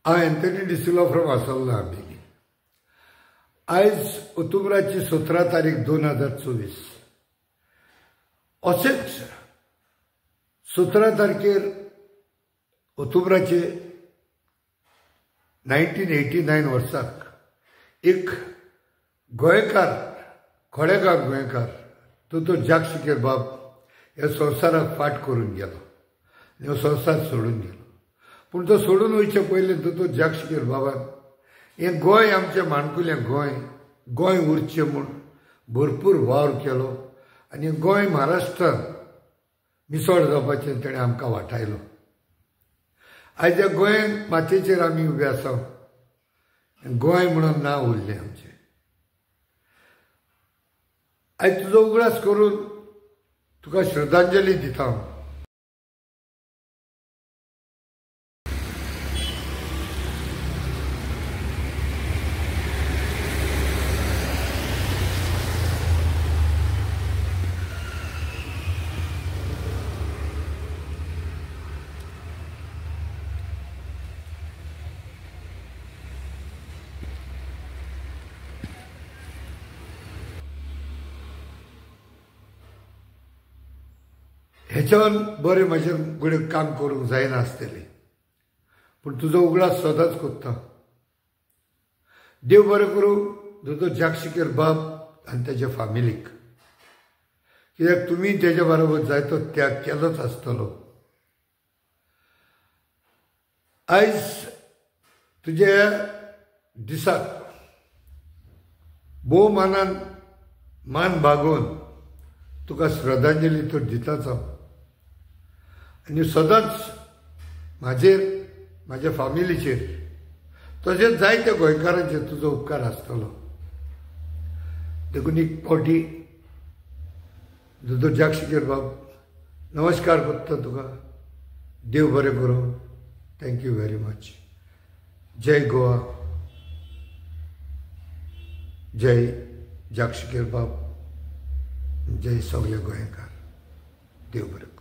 हांव Anthony D'Silva from आसोल्ला Ambelim. आयज ऑक्टोबराची 17 तारीख 2024. अशेंच 17 तारखेर ऑक्टोबराचे 1989 वर्साक एक गोंयकार, खडेगांव गोंयकार दोतोर जाक सिकेर बाब ह्या संवसाराक फाट करून गेलो आनी हो संवसार सोडून गेलो. पूण तो सोडून वयचे पयलीं दोतोर जाक सिकेर बाबान हें गोंय, आमचें माणकुलें गोंय, गोंय उरचें म्हूण भरपूर वावर केलो आनी गोंय महाराष्ट्रान मिसळ जावपाचें तेणें आमकां वाटायलो. आयज ह्या गोंय मातयेचेर आमी उबे आसा. गोंय म्हणून नांव उरलें आमचें. आयज तुजो उगडास करून तुका श्रद्धांजली दिता हांव. हेच्यान बरें म्हजें कडेन काम करूंक जायनासतलें, पूण तुजो उगडास सदांच कोत्ता. देव बरें करूं दोतोर जाक सिकेर बाब आनी तेज्या फामिलीक, कित्याक तुमी तेज्या बरोबर जायतो त्याग केलोच आसतलो. आयज तुज्या दिसाक भोव मानान मान बागोवन तुका श्रद्धांजली तर दिताच हांव. आनी सदांच म्हाजेर, म्हाज्या फामिलीचेर तशेंच जायत्या गोंयकारांचेर तुजो उपकार आसतलो. देखून एक फावटी दोतोर जाक सिकेर बाब नमस्कार करता तुका. देव बरें करूं. Thank you very much. जय गोवा, जय जाक सिकेर बाब, जय सगळे गोंयकार. देव बरें.